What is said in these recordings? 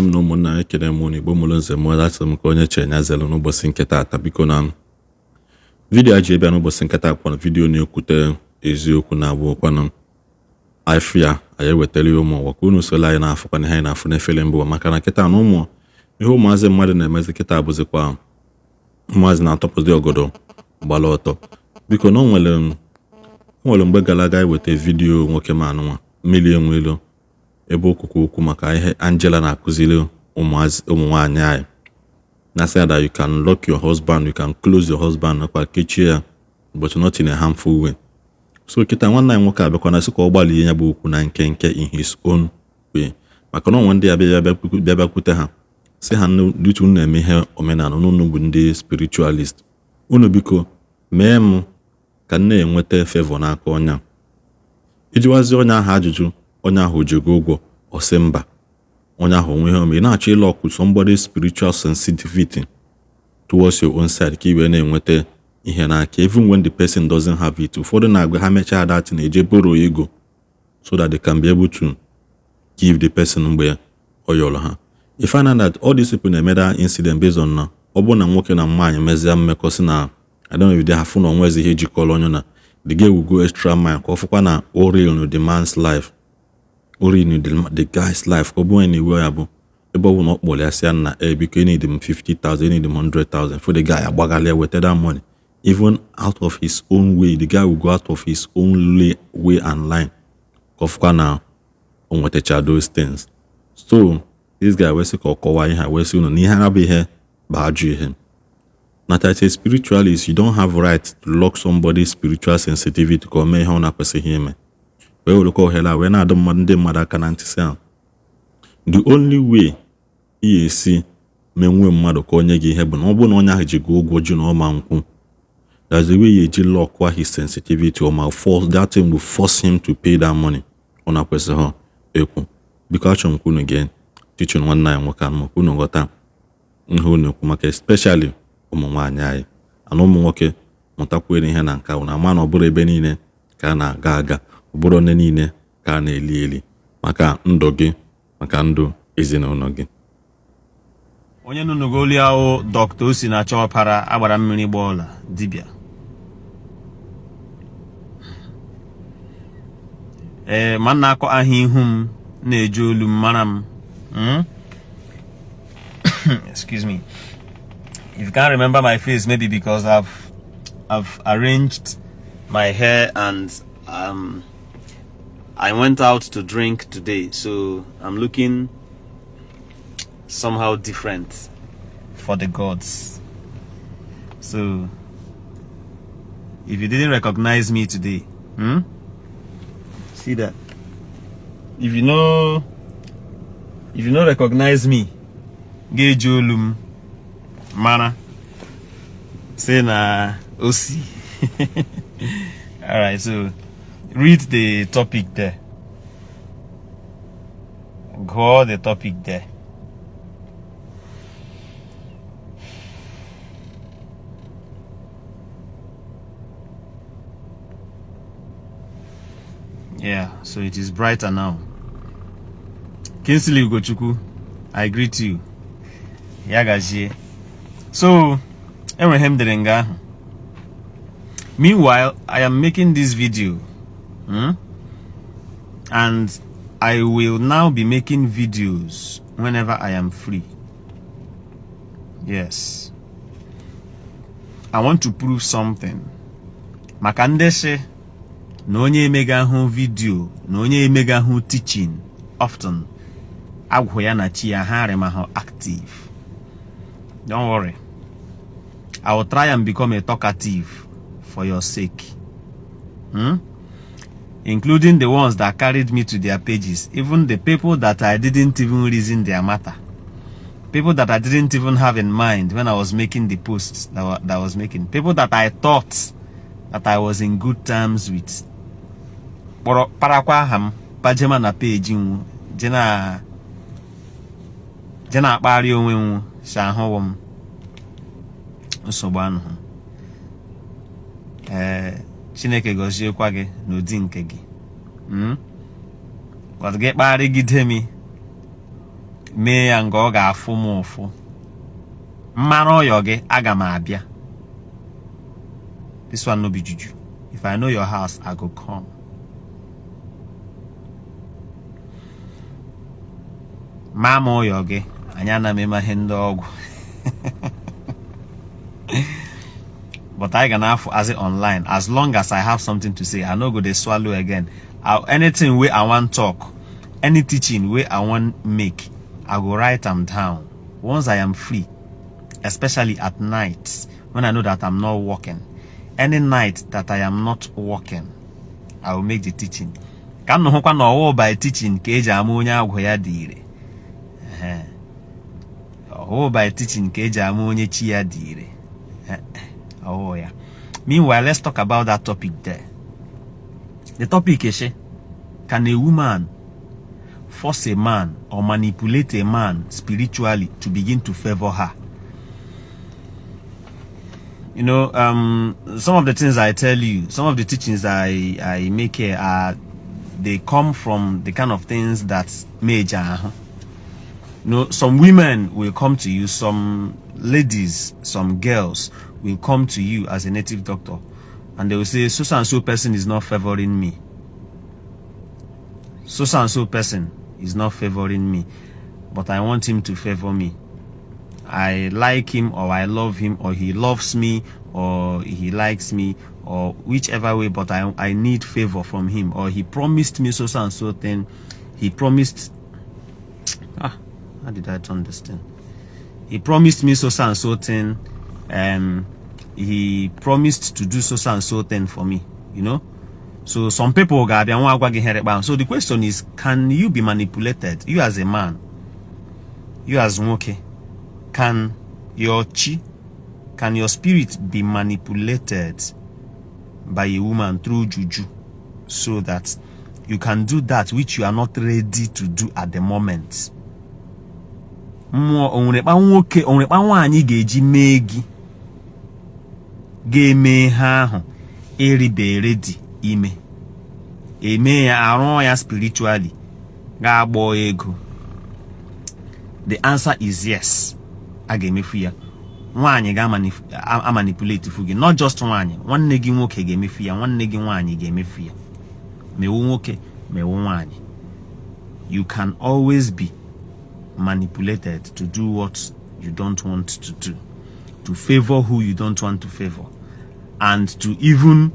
M na ụmụnna m, ekene m unu. Igbo mụrụ nze mụọ, asị m ka onye chee nya zelu n'ụbọchị nke taata. Biko, na video a ji bịa n'ụbọchị nke taa kwanụ video na-ekwute eziokwu na-abụ kwanụ afụ ya anyị ewetara ya ụmụ ụwa ka unu soro anyị na-afụkwana ihe anyị na-afụ n'efere mba ụwa, maka na kịta na ụmụ ihe ụmụazị mmadụ na-emezi kịta bụzikwa ụmụazị na-atọpụzi ọgọdọ gbara ọtọ. Biko, na o nwere mgbe gara aga eweta video nwoke ma anụnwa mmiri enwe elu ebe okwukwu okwu maka ihe Angela na-akụziri ụmụazị ụmụ nwaanyị anyị na say that you can lock your husband, you can close your husband, nakwa kechie ya, but not in a harmful way. So kịta nwanne anyị nwoke abịakwana sị ka ọ gbalie ya bụ okwu na nkenke in his own way, maka na onwe ndị abịa bịa bịakwute ha sị ha dịtụ unu na-eme ihe omenala unu bụ ndị spiritualist unu, biko mee m ka m na-enweta favor n'aka onye a. Ijiwazi onye ahụ ajụjụ, onye ahụ jego ụgwọ, ọ sị mba, onye ahụ onwe ihe ome. Ị na-achọ ịlock somebody spiritual sensitivity towards your own side ka ị wee na-enweta ihe n'aka, even when the person doesn't have it. Ụfọdụ na-agwa ha mechaa that na-eje borrow ego so that they can be able to give the person mgbe ọ yọrọ ha. You find out that all these people na-eme that incident based on na ọ bụrụ na nwoke na nwaanyị mezie mmekọ, si na I don't know if they have na onwezi ihe jikọrọ onye na the girl will go extra mile ka ọ fụkwa na o ruin the man's life, o ruin the guy's life, ka ọ bụ onye na-ewe ya bụ ebe ọ bụ na ọ kpọrọ ya sị ya na eh, biko, need m 50,000, need m 100,000 for the guy agbaghalịa weta that money, even out of his own way. The guy will go out of his own way and line ka ọ fụkwa na o nwetacha those things. So this guy wee sị ka ọ kọwaa ihe a, wee sị unu na ihe abụ ihe bụ ajọ ihe na that a spiritualist, you don't have right to lock somebody's spiritual sensitivity ka o mee ihe ọ na-akwesịghị ime. Wee werekwa ohere a wee na-adọ mmadụ ndị mmadụ aka na ntị sị the only way ị ga-esi menwue mmadụ ka o nye gị ihe bụ na ọ bụrụ na onye ahụ ji gị ụgwọ ji na ọ ma nkwụ, that's the way you eji lock his sensitivity or ma force that thing will force him to pay that money ọ na-akwesịghị ekwu. Biko, achọrọ m ka unu gee teaching nwanne anyị nwoke anụ ka unu ghọta ihe unu ekwu, maka especially ụmụ nwaanyị anyị ana ụmụ nwoke mụtakwuere ihe na nke unu ama na ọ bụrụ ebe niile ka a na-aga aga, ọ bụrụ onye niile ka a na-eli eli, maka ndụ gị, maka ndụ ezinụlọ gị. Onye nụnugolu ahụ, Dr. Osinachi Ọpara agbara mmiri gba ọla dibịa. Ee, ma na-akọ aha ihu m na-eji olu m mara m. Excuse me if you can't remember my face, maybe because I've arranged my hair and I went out to drink today, so I'm looking somehow different for the gods. So if you didn't recognize me today, See that? If you don't recognize me, ga-eji olu m mara say na osi. All right, so read the topic there. Gụọ the topic there. Yeah, so it is brighter now. Kingsley Ugochukwu, I greet you. Ya gazie. So, enwere m dere nga ahụ. Meanwhile, I am making this video. And I will now be making videos whenever I am free. Yes. I want to prove something. Maka ndị sị na onye emega video na onye emega teaching often, agwụ ya na chi ya ha arịmahụ active. Don't worry. I will try and become a talkative for your sake. Including the ones that carried me to their pages, even the people that I didn't even reason their matter. People that I didn't even have in mind when I was making the posts that I was making. People that I thought that I was in good terms with. Kpọrọ parakwa aha m pajema na peji nwu je na akpagharị onwe nwu si ahụwụ m nsogbu anụhụ. Ee, Chineke gọziekwa gị n'ụdị nke gị. But gị kpagharịgide m Mee ya nga ọ ga-afụ m ụfụ. M mara ụyọ gị, aga m abịa. This one no be juju. If I know your house, I go come. Ma m ụyọ gị, anyị ana m eme ihe ndị ọgwụ. But I gonna have as it online. As long as I have something to say, I no go dey swallow again. Anything wey I want talk, any teaching wey I want make, I go write am down. Once I am free, especially at night, when I know that I'm not working. Any night that I am not working, I will make the teaching. Ka m hụkwa na ọwụ by teaching ka eji ama onye agwụ ya dị ire. Ọwụ by teaching ka eji ama onye chi ya dị ire. Ọwụ ya. Meanwhile, let's talk about that topic there. The topic is, can a woman force a man or manipulate a man spiritually to begin to favor her? You know, some of the things I tell you, some of the teachings I make here are, they come from the kind of things that major. You know, some women will come to you, some ladies, some girls will come to you as a native doctor, and they will say, so and so person is not favoring me. So and so person is not favoring me, but I want him to favor me. I like him, or I love him, or he loves me, or he likes me, or whichever way, but I need favor from him, or he promised me so and so thing. He promised, how did I turn this thing? He promised me so and so thing. He promised to do so and so thing for me, you know. So some people ga-abịa nwa agwa gị here. So the question is, can you be manipulated? You as a man, you as nwoke, can your chi, can your spirit be manipulated by a woman through juju so that you can do that which you are not ready to do at the moment? Mmụọ onwere kpa nwoke, onwere kpa nwaanyị ga-eji mee gị ga-eme ihe ahụ eribe ready ime. Eme ya, arụọ ya spiritually, ga-agbọ ego. The answer is yes. A ga-emefu ya. Nwaanyị ga-amanipulate fu gị. Not just nwaanyị, nwanne gị nwoke ga-emefu ya, nwanne gị nwaanyị ga-emefu ya. Mewu nwoke, mewu nwaanyị. You can always be manipulated to do what you don't want to do, to favor who you don't want to favor, and to even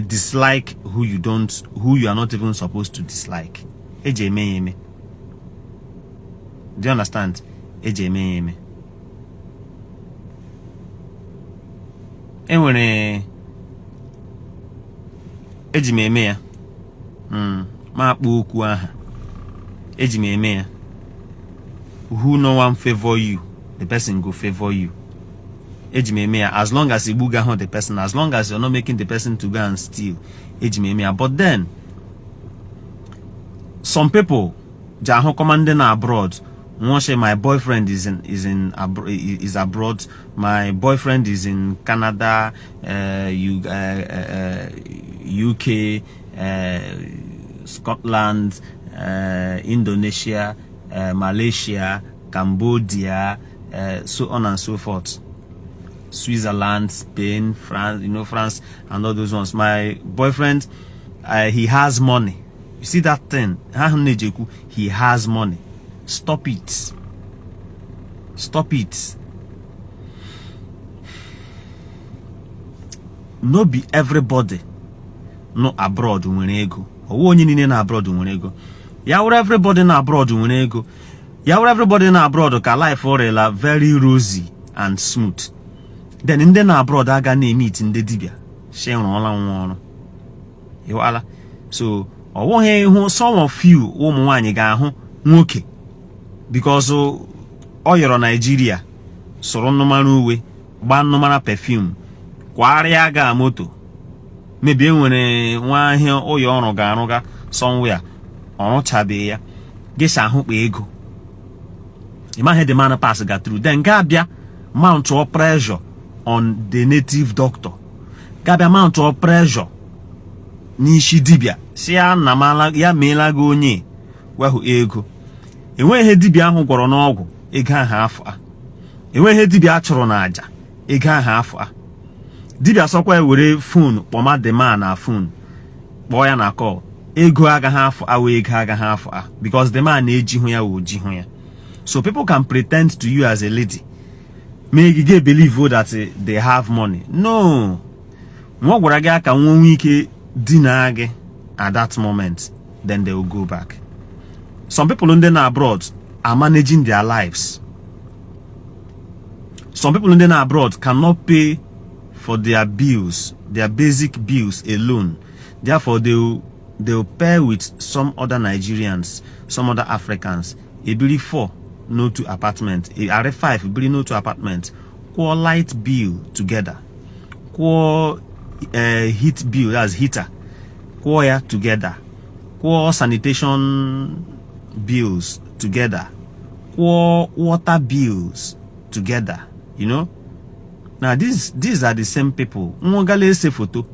dislike who you don't, who you are not even supposed to dislike. Eji eme ya eme. Do you understand? Eji eme ya eme. Enwere eji m eme ya. Ma akpọ okwu aha. Eji m eme ya. Who no one favor you, the person go favor you. Eji m eme ya. As long as igbu ga the person, as long as you're not making the person to go and steal, eji m eme ya. But then some people ji ahụ commanding abroad. Say my boyfriend is abroad. My boyfriend is in Canada, UK, Scotland, Indonesia, Malaysia, Cambodia, so on and so forth. Switzerland, Spain, France, you know, France and all those ones. My boyfriend, he has money. You see that thing? He has money. Stop it. Stop it. No be everybody no abroad nwere ego. Owu onye niile na abroad nwere ego. Ya were everybody na abroad nwere ego. Ya were everybody na abroad ka life orela very rosy and smooth. Then ndị na abroad aga na-emit ndị dibia. She rụọla nwa ọrụ. Ịwala. So ọ wụghị ịhụ some of you ụmụ nwaanyị ga-ahụ nwoke because ọ yọrọ Nigeria sụrụ nnụmara uwe, gbaa nnụmara perfume, kwagharịa ga moto, maybe e nwere nwa ahịa ụyọ ọrụ ga-arụga somewhere, ọ rụchabeghị ya, gịsa ahụ kpa ego. Ị maghị the man pass ga through. Then ga-abịa mount pressure on the native doctor. Ga-abịa mount pressure n'isi dibia, si ya na mala ya meela gị onye wehụ ego. Enweghị ihe dibịa ahụ gwọrọ n'ọgwụ ego ahụ afọ a. Enweghị ihe dibịa achụrụ n'àjà ego ahụ afọ a. Dibịa sọkwa ya were phone kpọma the man na phone, kpọọ ya na call, ego agaghị afọ a wee ego agaghị afọ a, because the man na-eji hụ ya wee oji hụ ya. So people can pretend to you as a lady, make you get believe that they have money. No, nwa gwara gị aka nwa nwee ike dinaa gị at that moment, then they will go back. Some people ndị na abroad are managing their lives. Some people ndị na abroad cannot pay for their bills, their basic bills alone. Therefore, they will pair with some other Nigerians, some other Africans, ebiri 4 n'otu apartment, arị 5 biri n'otu apartment, kwụọ light bill together, kwụọ heat bill, that's heater, kwụọ ya together, kwụọ sanitation bills together, kwụọ water bills together. Now these are the same people nwogala ese foto.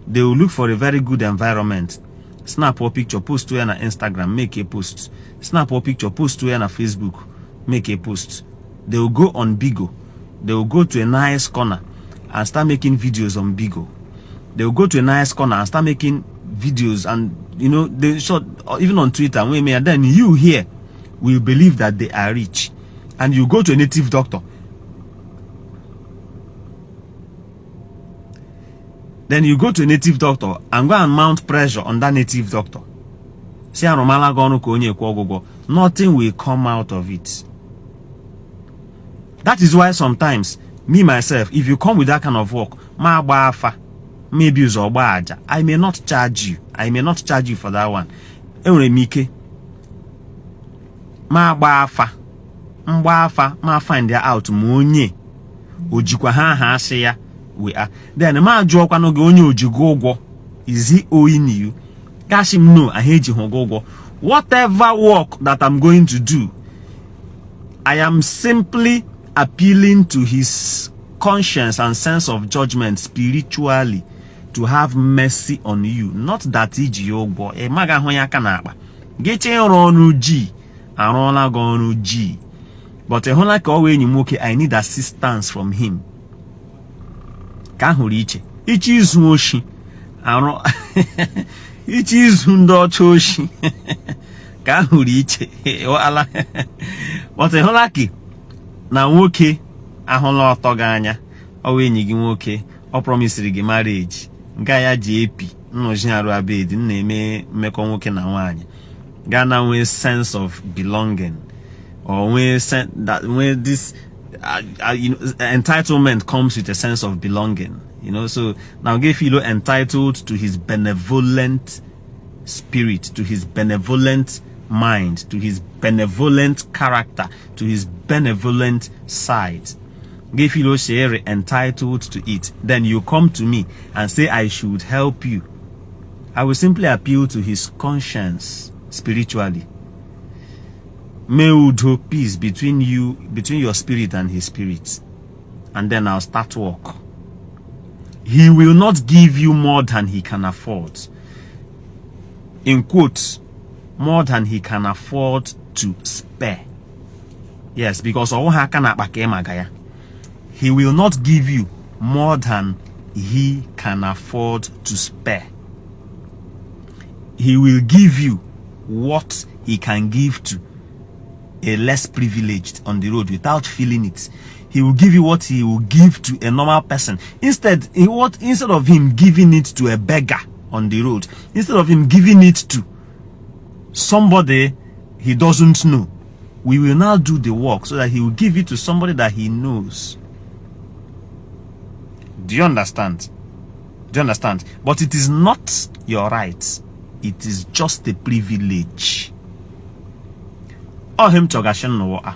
They will look for a very good environment, snap or picture, post ya na Instagram, make a post, snap or picture, post ya na Facebook, make a post. They will go on Bigo, they will go to a nice corner and start making videos on Bigo. They will go to a nice corner and start making videos and they shot even on Twitter. And then you here will believe that they are rich, and you go to a native doctor. Then you go to a native doctor and go and mount pressure on that native doctor. Si arụmala gị ọrụ ka onye ekwe ọgwụgwọ. Nothing will come out of it. That is why sometimes me myself, if you come with that kind of work, ma agba afa, maybe ụzọ gba aja, I may not charge you. I may not charge you for that one. Enwere m ike ma agba afa, mgba afa, ma find out ma onye o jikwa ha aha asị ya wee a. Then ma jụọkwanụ gị, onye o ji gị ụgwọ? Is he owing you? Cash him no, ahụ ejighị gị ụgwọ. Whatever work that I'm going to do, I am simply appealing to his conscience and sense of judgment spiritually to have mercy on you. Not that iji ya ụgwọ. Ị maghị ahụ ya aka n'akpa gị chee ịrụ ọrụ ji arụọla gị ọrụ ji, but ị hụla ka ọ wee enyi m nwoke, I need assistance from him. Ka a hụrụ iche iche izu oshi arụ iche izu ndị ọcha oshi ka a hụrụ iche ala. But ị hụla ka na nwoke ahụla ọtọ gị anya, ọ wee enyi gị nwoke, ọ promisiri gị marriage, nke a ya ji epi nnọchi arụ abed na-eme mmekọ nwoke na nwaanyị gaa na nwee sense of belonging or nwee that nwee this entitlement comes with a sense of belonging. So now get feel entitled to his benevolent spirit, to his benevolent mind, to his benevolent character, to his benevolent side. Get feel share entitled to it. Then you come to me and say I should help you. I will simply appeal to his conscience spiritually. May udo, peace between you, between your spirit and his spirit. And then I'll start work. He will not give you more than he can afford. In quotes, more than he can afford to spare. Yes, because all ha aka na-akpa ka ịmaga ya. He will not give you more than he can afford to spare. He will give you what he can give to a less privileged on the road without feeling it. He will give you what he will give to a normal person. Instead of him giving it to a beggar on the road, instead of him giving it to somebody he doesn't know, we will now do the work so that he will give it to somebody that he knows. Do you understand? Do you understand? But it is not your right. It is just a privilege. All him chọgasị n'ụwa a.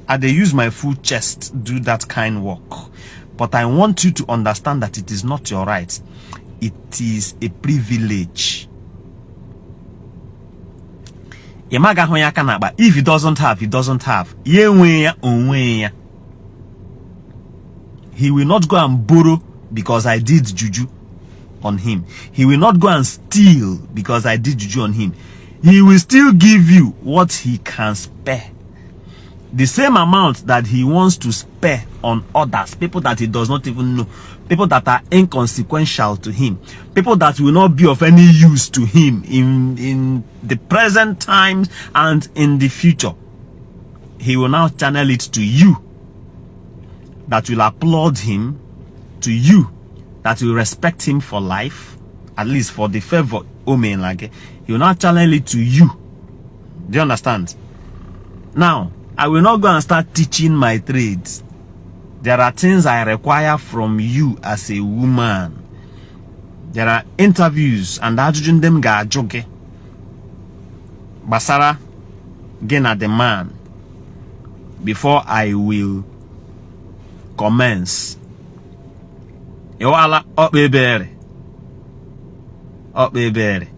I dey use my full chest do that kind work. But I want you to understand that it is not your right. It is a privilege. Ị maghị ahụ ya aka n'akpa. If he doesn't have, he doesn't have. Ya enwe ya, onwe ya. He will not go and borrow because I did juju on him. He will not go and steal because I did juju on him. He will still give you what he can spare. The same amount that he wants to spare on others, people that he does not even know, people that are inconsequential to him, people that will not be of any use to him in the present times and in the future. He will now channel it to you that will applaud him, to you that will respect him for life, at least for the favor o meela gị. He will now channel it to you. Do you understand? Now, I will not go and start teaching my trades. There are things I require from you as a woman. There are interviews and ajụjụ ndị m ga-ajụ gị gbasara gị na the man before I will commence. Ịwala ọkpa ebere, ọkpa ebere.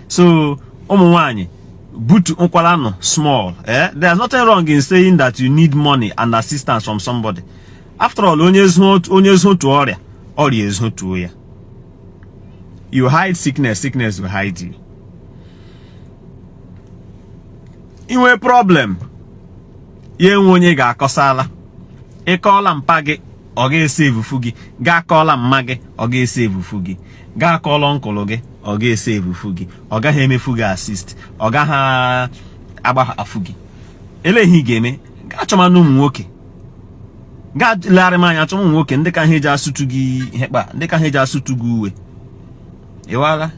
So ụmụ nwanyị butu nkwalanụ small, eh? There's nothing wrong in saying that you need money and assistance from somebody. After all, onye zotu ọrịa, ọrịa ezotuo ya. You hide sickness, sickness will hide you. Inwe problem, ya enwe onye ga-akọsala. Ịkọọla mpa gị, ọ ga-ese evufu gị. Gaa kọọla mma gị, ọ ga-ese evufu gị. Gaa kọọla nkụlụ gị, ọ ga-ese evufu gị. Ọ gaghị emefu gị assist, ọ gaghị agbahafụ gị. Ele ihe ị ga-eme? Gaa chọma ụmụ nwoke. Gaa legharị m anya chọma ụmụ nwoke ndị ka ha eji asụtụ gị ihe kpa, ndị ka ha eji asụtụ gị uwe. Ịwala?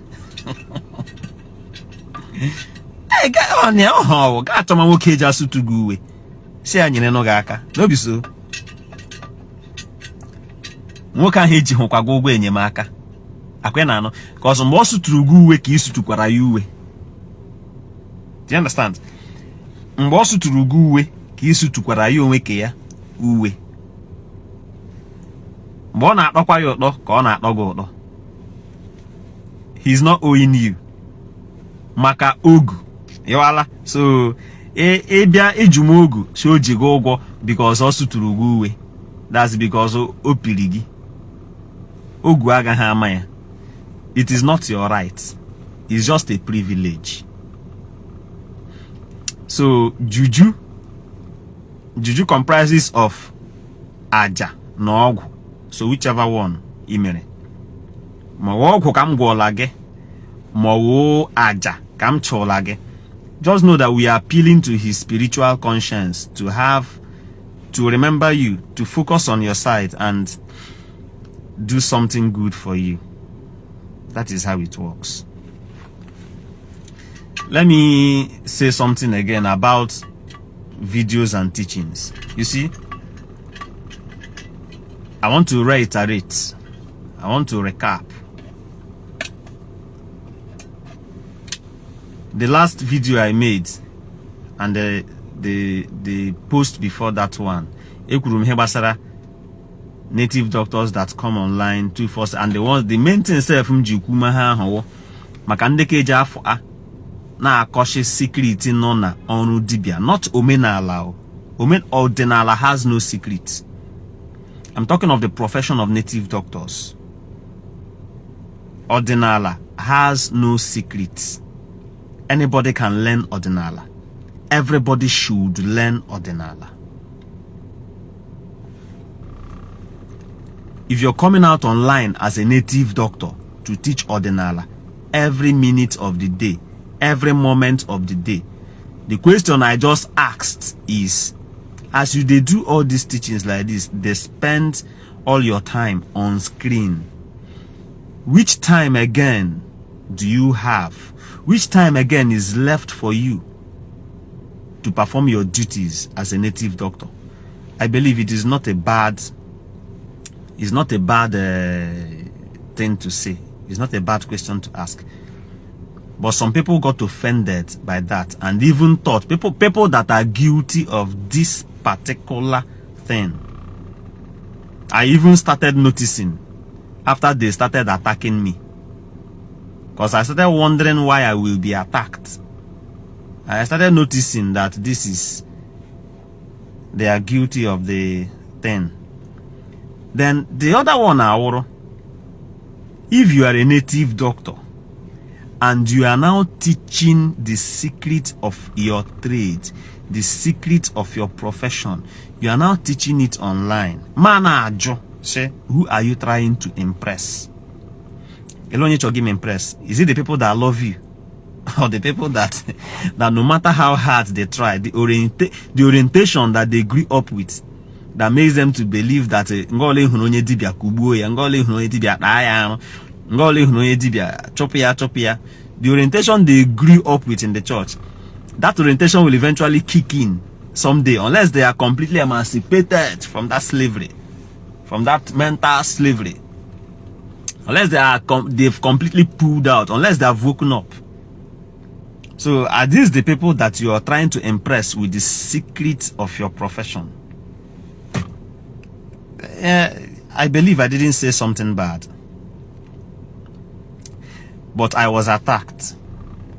Gaa chọma nwoke eji asụtụ gị uwe, si ya nyere nụ gị aka n'obi. So nwoke ahụ eji hụkwa gị ụgwọ enyemaka akwa na anụ ka ọzọ mgbe ọ sụtụrụ gị uwe ka ị sụtụkwara ya uwe. Do you understand? Mgbe ọ sụtụrụ gị uwe ka ị sụtụkwara ya onwe ka ya uwe. Mgbe ọ na-akpọkwa ya ụtọ ka ọ na-akpọ gị ụtọ. He's not owing you maka ogu. Ịwala? So ịbịa ịjụ m ogu si o ji gị ụgwọ because ọ sụtụrụ gị uwe, that's because o piri gị. Ogu agaghị ama ya. It is not your right. It's just a privilege. So juju comprises of aja na ọgwụ. So whichever one ị mere, ma ọ ọgwụ ka m gwọla gị, ma ọ aja ka m chụla gị, just know that we are appealing to his spiritual conscience to have to remember you, to focus on your side and do something good for you. That is how it works. Let me say something again about videos and teachings. You see, I want to reiterate. I want to recap. The last video I made and the post before that one, ekwuru m ihe gbasara native doctors that come online 24/7, and the ones, the main thing self m ji kwu ma ha ahụ maka ndị ka eji afọ a na-akọshi secret nọ na ọrụ dibia, not omenala. Ọdịnala has no secret. I'm talking of the profession of native doctors. Ọdịnala has no secret. Anybody can learn ọdịnala. Everybody should learn ọdịnala. If you're coming out online as a native doctor to teach ọdịnala every minute of the day, every moment of the day, the question I just asked is, as you they do all these teachings like this, they spend all your time on screen. Which time again do you have? Which time again is left for you to perform your duties as a native doctor? I believe it is not a bad, it's not a bad thing to say. It's not a bad question to ask. But some people got offended by that and even thought people that are guilty of this particular thing. I even started noticing after they started attacking me, because I started wondering why I will be attacked. I started noticing that this is, they are guilty of the thing. Then the other one, if you are a native doctor And you are now teaching the secret of your trade, the secret of your profession. You are now teaching it online. Ma na-ajụ sị, who are you trying to impress? Ele onye chọrọ gị impress? Is it the people that love you? Or the people that no matter how hard they try, the orientation that they grew up with that makes them to believe that nga ọla hụrụ onye dibịa kugbuo ya, nga ọla hụrụ onye dibịa kpaa ya arụ, nga ọla hụrụ onye dibịa chụpụ ya chụpụ ya. The orientation they grew up with in the church, that orientation will eventually kick in someday, unless they are completely emancipated from that slavery, from that mental slavery. Unless they've completely pulled out, unless they have woken up. So are these the people that you are trying to impress with the secret of your profession? I believe I didn't say something bad, but I was attacked.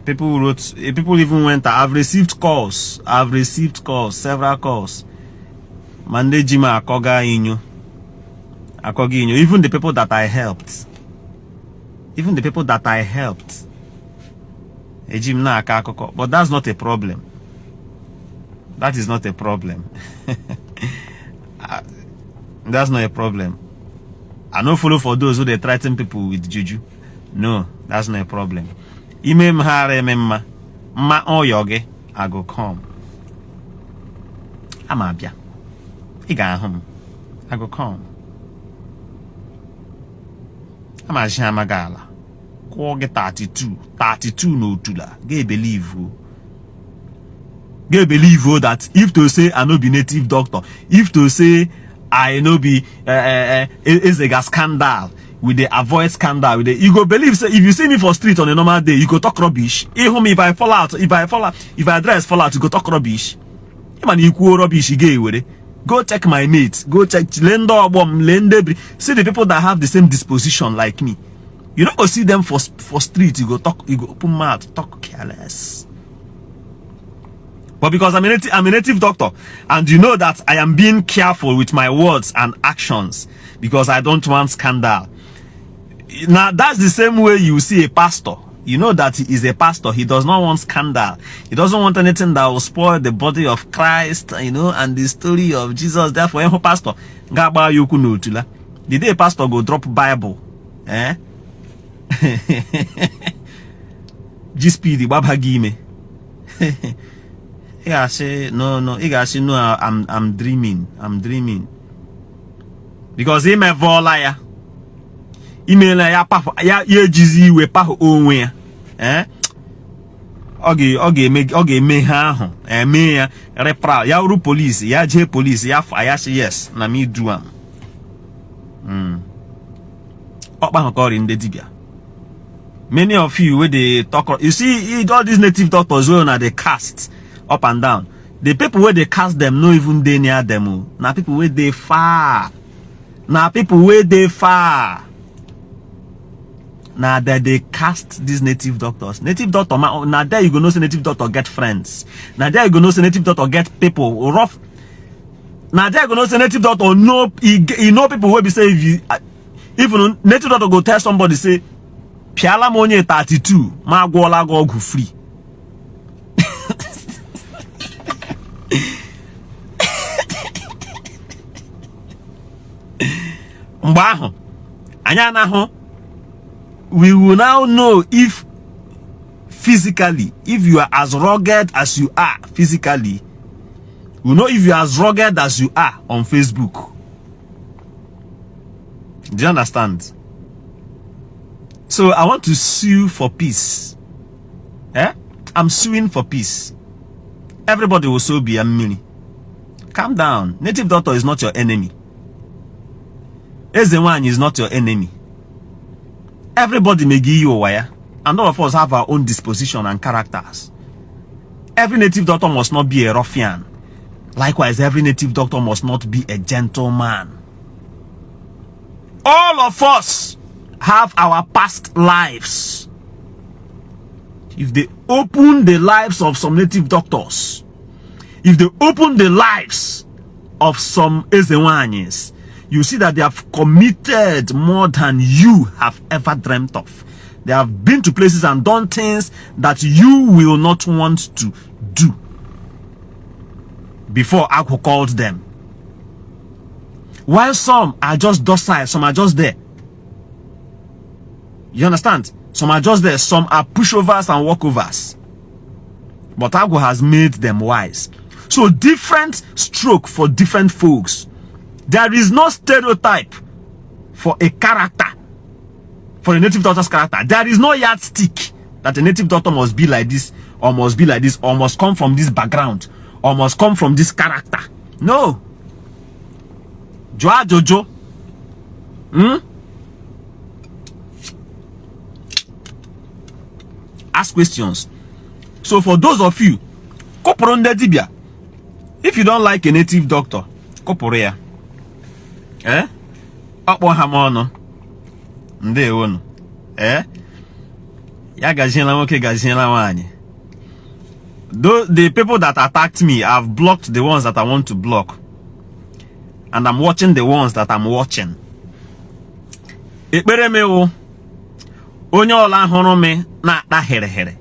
People wrote, people even went, I've received calls, I've received calls, several calls. Ma ndị ji m akọga inyo, akọga inyo. Even the people that I helped, even the people that I helped, eji m na-akọ akụkọ. But that's not a problem. That is not a problem. That's not a problem. I no follow for those who dey threaten people with juju. No, that's not a problem. Ime m ha ara eme mma mma ọyọ gị, I go come. Ama abịa, ị ga-ahụ m. I go come. Ama aji amaghị ala kwụọ gị 32 32 n'otula. Ga-ebelieve, ga-ebelieve that if to say I no be native doctor, if to say I no be Ezega scandal, we dey avoid scandal. We dey, you go believe say if you see me for street on a normal day, you go talk rubbish. Ịhụ m, if I fall out, if I fall out, if I dress fall out, you go talk rubbish. Ịma na ikwuo rubbish, ị ga-ewere. Go check my mates, go check, lee ndị ọgbọ m, lee ndị biri. See the people that have the same disposition like me. You no go see them for street, you go talk, you go open mouth talk careless. But because I'm a native doctor, and you know that I am being careful with my words and actions because I don't want scandal. Now, that's the same way you see a pastor. You know that he is a pastor. He does not want scandal. He doesn't want anything that will spoil the body of Christ, and the story of Jesus. Therefore, ịhụ pastor, ga-agba ya okwu n'otula. The day pastor go drop Bible, eh? Ji speed gbaba gị ime. Ị ga-asị no, no, ị ga-asị no, I'm dreaming, I'm dreaming. Because imevọọla ya. Imeela ya pahụ ya, ya ejizi iwe pahụ onwe ya. Eh? Ọ ga-eme ha ahụ eme ya repra ya ru polisi ya jee polisi ya fa ya sị yes na me do am. Ọkpa ahụ ka ọrịa ndị dibịa. Many of you wey dey talk, you see all these native doctors wey una dey cast up and down. The people wey dey cast them no even dey near them o. Na people wey dey far. Na people wey dey far. Na there dey cast these native doctors. Native doctor, na there you go know say native doctor get friends. Na there you go know say native doctor get people rough. Na there you go know say native doctor know he know people wey be say if you even native doctor go tell somebody say pịala m onye 32 ma agwọọla gị ọgwụ free. Mgbe ahụ anyị anahụ, we will now know if physically, if you are as rugged as you are physically, we know if you are as rugged as you are on Facebook. Do you understand? So I want to sue for peace. Eh? I'm suing for peace. Everybody will so be a mini. Calm down. Native doctor is not your enemy. Ezenwanyi is not your enemy. Everybody may give you a wire. And all of us have our own disposition and characters. Every native doctor must not be a ruffian. Likewise, every native doctor must not be a gentleman. All of us have our past lives. If they open the lives of some native doctors, if they open the lives of some Ezenwanyis, you see that they have committed more than you have ever dreamt of. They have been to places and done things that you will not want to do before Agwụ called them. While some are just docile, some are just there. You understand? Some are just there. Some are pushovers and walkovers. But Agwụ has made them wise. So different stroke for different folks. There is no stereotype for a character, for a native doctor's character. There is no yardstick that a native doctor must be like this, or must be like this, or must come from this background, or must come from this character. No. Jụọ ajụjụ. Ask questions. So for those of you, kụpụrụ ndị dibịa. If you don't like a native doctor, kụpụrụ ya. Eh? Ọkpọ ha m ọnụ. Ndewonu. Eh? Ya gaziela nwoke, gaziela nwaanyị. Though the people that attacked me, I've blocked the ones that I want to block. And I'm watching the ones that I'm watching. Ekpere m wụ onye ọla hụrụ m na-akpa hịrịhịrị,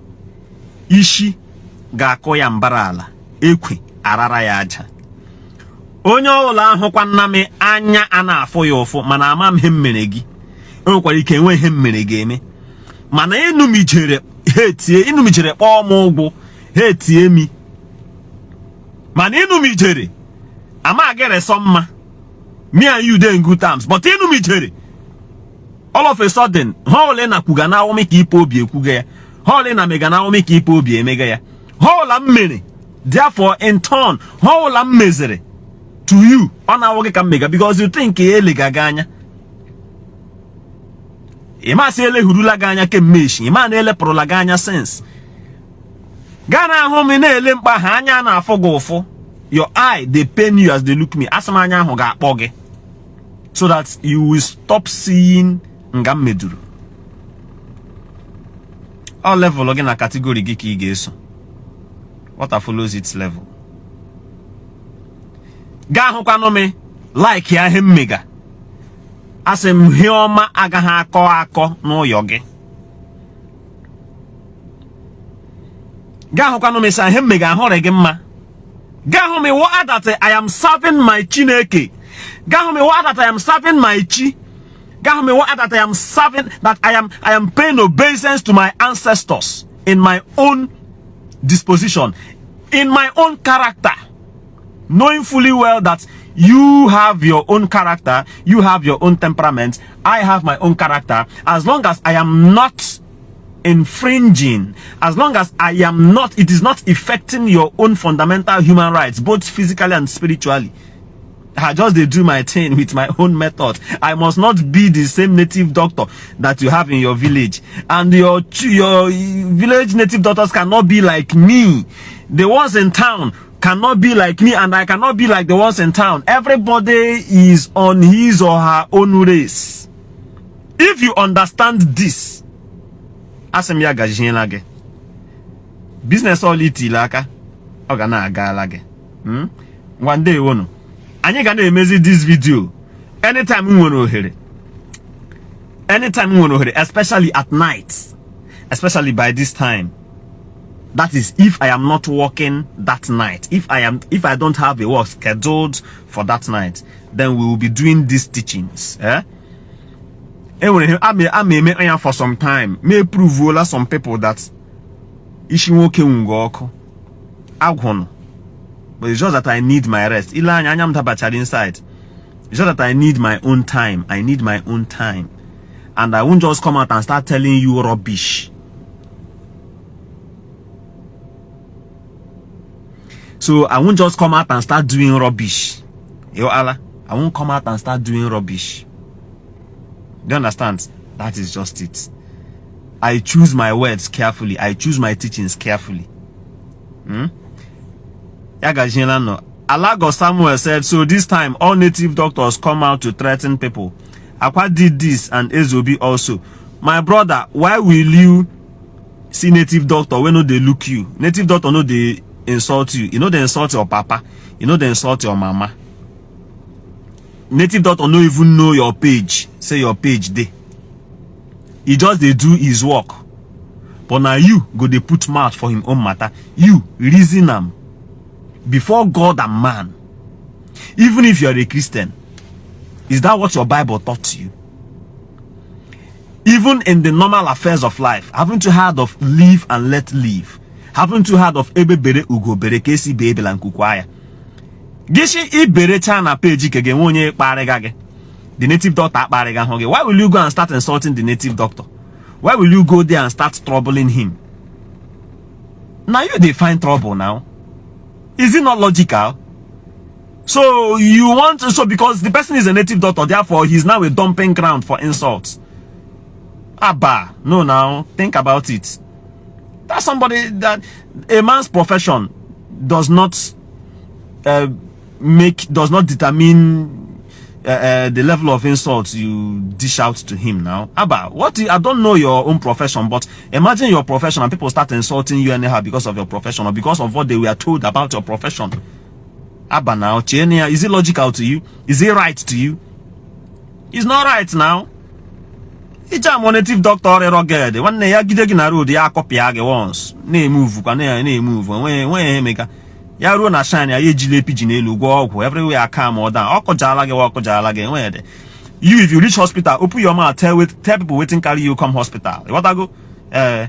isi ga-akụ ya mbara ala, ekwe arara ya aja. Onye ọbụla ahụkwa nna m anya a na-afụ ya ụfụ, mana ama m ihe m mere gị. E nwekwara ike enwe ihe m mere ga-eme, mana ịnụmijere ha etie, ịnụmijere kpọọ m ụgwụ ha etie mi, mana ịnụmijere ama sọ mma. Me and you dey in good terms, but ịnụmijere all of a sudden, ha ole na kwuga na awụmi ka ipe obi ekwuga ya, ha ole na mega na awụmi ka ipe obi emega ya, ha ọla m mere. Therefore, in turn, ha ọla m mezere to you, ọ na-awụ gị ka m mega, because you think ya elega gị anya. Ị masị elehurula gị anya kemgbe echi, ị ma na elepụrụla gị anya since. Gaa na ahụ m na-ele mkpa ha anya na-afụ gị ụfụ. Your eye dey pain you as they look me. Asị m anya ahụ ga-akpọ gị so that you will stop seeing nga m meduru. Ọ level gị na category gị ka ị ga-eso. Water follows its level. Gaa hụkwanụ m like ya ihe m mega. Asị m ihe ọma agaghị akọ akọ n'ụyọ gị. Gaa hụkwanụ m sị ihe m mega ahụrị gị mma. Gaa hụ m what that I am serving my Chineke. Gaa hụ m what that I am serving my chi. Gaa hụ m what that I am serving, that I am paying obeisance to my ancestors in my own disposition, in my own character, knowing fully well that you have your own character, you have your own temperament, I have my own character. As long as I am not infringing, as long as I am not, it is not affecting your own fundamental human rights, both physically and spiritually. I just dey do my thing with my own method. I must not be the same native doctor that you have in your village, and your village native doctors cannot be like me. The ones in town cannot be like me, and I cannot be like the ones in town. Everybody is on his or her own race. If you understand this, asị m ya gajiela gị. Business ọla itile aka ọ ga na-agala gị. Ngwa, ndewonu. Anyị ga na-emezi this video anytime m nwere ohere, anytime m nwere ohere, especially at night, especially by this time. That is if I am not working that night. If I don't have a work scheduled for that night, then we will be doing these teachings. Eh? Enwere ama eme anya for some time. May prove some people that isi nwoke nwugo ọkụ agwụnụ. But it's just that I need my rest. Ile anya anya m dabachara inside. It's just that I need my own time. I need my own time. And I won't just come out and start telling you rubbish. So I won't just come out and start doing rubbish. Yo Allah, I won't come out and start doing rubbish. Do you understand? That is just it. I choose my words carefully. I choose my teachings carefully. Ya gajiela no. Alago Samuel said, so this time all native doctors come out to threaten people. Akwa did this and Ezobi also. My brother, why will you see native doctor when no they look you? Native doctor no they insult you. You know they insult your papa. You know they insult your mama. Native doctor no even know your page. Say your page dey. He just dey do his work. But na you go dey put mouth for him own matter. You reason am before God and man. Even if you are a Christian, is that what your Bible taught you? Even in the normal affairs of life, haven't you heard of live and let live? Haven't you heard of egbe bere ugo bere, ka esi bee ebela nku kwaa ya? Gịshi iberecha na page ke ga-enwe onye kparịga gị. The native doctor akparịga hụ gị. Why will you go and start insulting the native doctor? Why will you go there and start troubling him? Now you dey find trouble now. Is it not logical? So you want so because the person is a native doctor, therefore he's now a dumping ground for insults. Abba, no, now think about it. That's somebody that a man's profession does not make does not determine the level of insults you dish out to him now. Abba, I don't know your own profession, but imagine your profession and people start insulting you anyhow because of your profession or because of what they were told about your profession. Abba now, Chenia, is it logical to you? Is it right to you? It's not right now. Ije amụ native doctor rugged, nwanne ya gide gị na road, ya akọpịa gị once, na-emove kwa na-emove, enweghị ihe emeka ya ruo na shine ya ejila pidgin elu gwọọ ọgwụ everywhere, calm or down. Ọ kụjala gị, ọ kụjala gị, enweghị dị. You, if you reach hospital, open your mouth, tell people wetin carry you come hospital. Ịghọtago? Ee,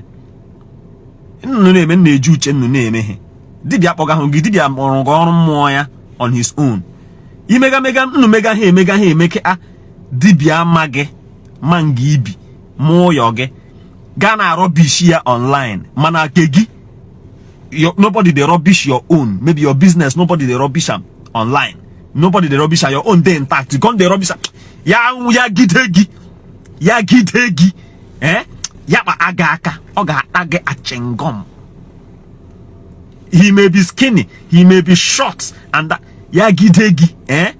nnụnụ na-eme na-eji uche nnụnụ na-emeghe. Dibịa kpọga hụ gị, dibịa mụrụ gị ọrụ mmụọ ya on his own. Imega mega nnụ mega ha emega ha emeke a dibịa ama gị ma nga ibi mụọ yọ gị gaa na rubbish ya online, mana nke gị nobody dey rubbish your own. Maybe your business, nobody dey rubbish am online, nobody dey rubbish am. Your own dey intact, you come dey rubbish am. Ya ya gide gị, ya gide gị, eh, ya kpa aga aka, ọ ga-ata gị achingom. He may be skinny, he may be short and that, ya gide gị, eh,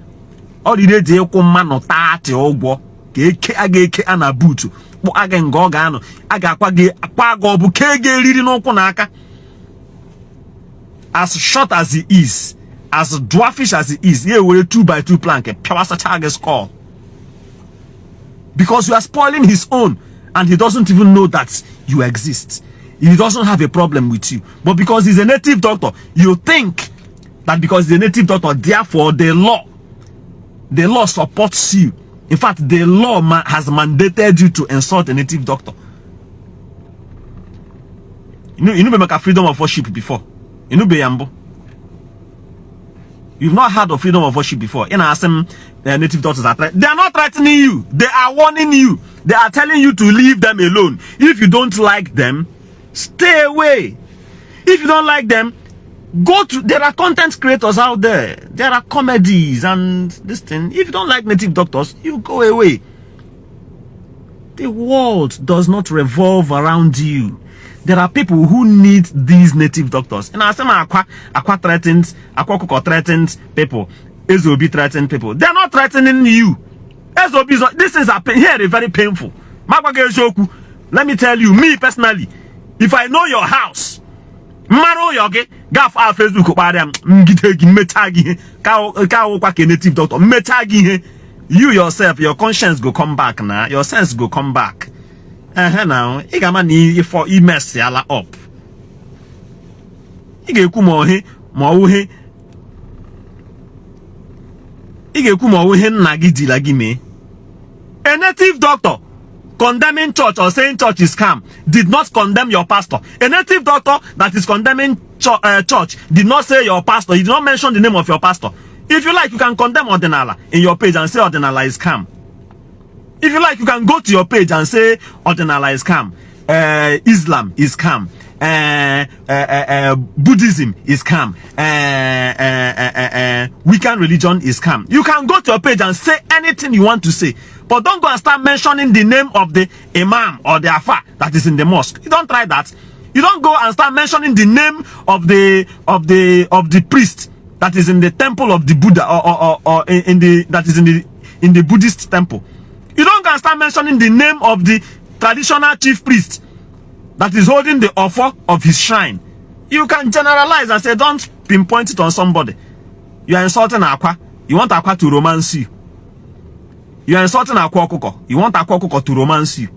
ọ rire dị ịkwụ mmanụ taatị ụgwọ ka eke a ga-eke a na buutu kpụ aga nga ọ ga-anọ a ga-akwa gị akwa gị, ọ bụ kee gị eriri n'ụkwụ na aka. As short as he is, as dwarfish as he is, ya ewere 2 by 2 plank pịawasacha gị skull, because you are spoiling his own and he doesn't even know that you exist. He doesn't have a problem with you, but because he's a native doctor, you think that because he's a native doctor, therefore the law supports you. In fact, the law has mandated you to insult a native doctor. You know maka freedom of worship before? You know be yambo? You've not heard of freedom of worship before? In our same native doctors are they are not threatening you, they are warning you. They are telling you to leave them alone. If you don't like them, stay away. If you don't like them, go to there are content creators out there, there are comedies and this thing. If you don't like native doctors, you go away. The world does not revolve around you. There are people who need these native doctors. And I say akwa threatens, Akwa Okuko threatens people, Ezobi threaten people. They are not threatening you. Ezobi is not. This is a here very painful. Let me tell you, me personally, if I know your house, mara ụyọ gị gafe a Facebook kparịa m, ngide gị, mmechaa gị ihe ka awụkwa ka native doctor mmechaa gị ihe, you yourself, your conscience go come back na your sense go come back. Ehe, na ị ga-ama na ifo imesiala up. Ị ga-ekwu ma ohe ma ọwụ ihe ị ga-ekwu ma ọwụ ihe nna gị dila gị mee. A native doctor condemning church or saying church is scam did not condemn your pastor. A native doctor that is condemning church did not say your pastor. He did not mention the name of your pastor. If you like, you can condemn Odinala in your page and say Odinala is scam. If you like, you can go to your page and say Odinala is scam, Islam is scam, Buddhism is scam, Wiccan religion is scam. You can go to your page and say anything you want to say, but don't go and start mentioning the name of the imam or the afa that is in the mosque. You don't try that. You don't go and start mentioning the name of the priest that is in the temple of the Buddha or in the that is in the Buddhist temple. You don't go and start mentioning the name of the traditional chief priest that is holding the offer of his shrine. You can generalize and say, don't pinpoint it on somebody. You are insulting Akwa. You want Akwa to romance you. You are insulting Akwa Okuko. You want Akwa Okuko to romance you.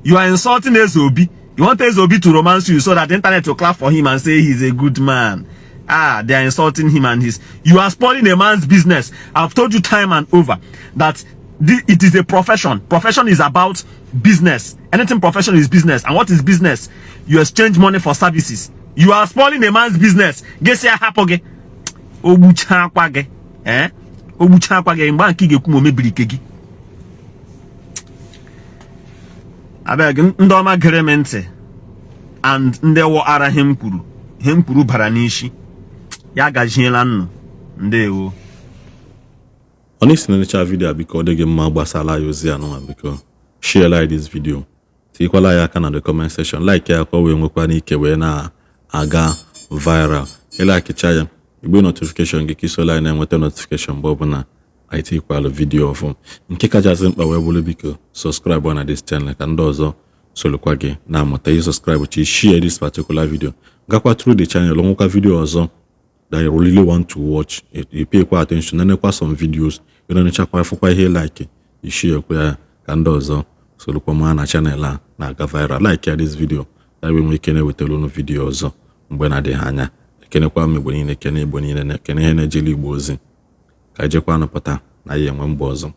You are insulting Ezeobi. You want Ezeobi to romance you so that the internet will clap for him and say he's a good man. Ah, they are insulting him and his. You are spoiling a man's business. I've told you time and over that it is a profession. Profession is about business. Anything profession is business. And what is business? You exchange money for services. You are spoiling a man's business. Gesi ahapụ gị. Ogbucha akwa gị. Eh? Ogbucha akwa gị mgbe nke ị ga-ekwu ma o mebiri ike gị. Abeg, ndị ọma gere m ntị and ndị wọ ara ihe m kwuru, ihe m kwuru bara n'isi ya gajiela nnụ. Ndewo. Ọ na-esi na video a, biko, ọ dị gị mma, gbasara ya ozi anụnwa, biko share like this video, tinyekwala ya aka na the comment section, like ya ka ọ wee nwekwa n'ike wee na-aga viral. Ịlikecha ya, igbe notification gị ka isola anyị na-enweta notification mgbe ọbụla anyị tinyekwala video ọfụ. Nke kachasị mkpa wee bụrụ, biko subscribe na this channel ka ndị ọzọ solukwa gị na-amụta ihe. Subscribe chi, share this particular video, gakwa through the channel, nwekwa video ọzọ that you really want to watch, you pay kwa attention, nenekwa some videos, ịnenechakwa, fụkwa ihe like, i share kwa ya ka ndị ọzọ solukwa maa na channel a na-aga viral. Like ya this video that we nwee ike na-ewetara unu video ọzọ mgbe na-adịghị anya. Ekenekwa m Igbo niile, kene Igbo niile, kene ihe na-ejeli Igbo ozi, ka ejekwa nụpụta na ya enwe mgbe ọzọ.